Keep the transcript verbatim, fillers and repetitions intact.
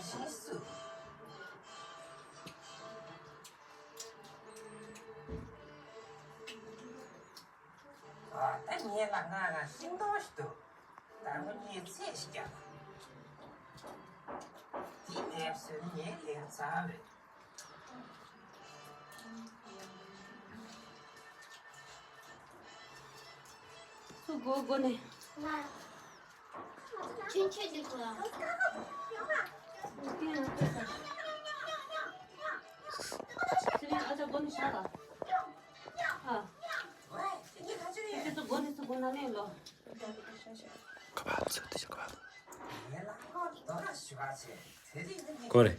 ཕྱིས་སུ། ཨ། ད་ངེད་ལ་ང་རང་ཤིང་སྡོང་ཞིག་འདུག་ད་ངོ་གཉིས་ཚེ་ཞིག་ཀྱང་། དེ་ལས་སུ་ངའི་ལས་ཚར་རེད། སུ་གོ་གོ་ནས། ཆུན་ཆུན་ཅིག་གོ། ཨ་ཅག་གོ་ནས་ཤག་ཨ། ཨ་ཅག་གོ་ནས་སུ་གོ་ན་ལེན་ལོ། ག་པ་ཚོད་དུ་ཤག་ག་པ། གོ་རེ།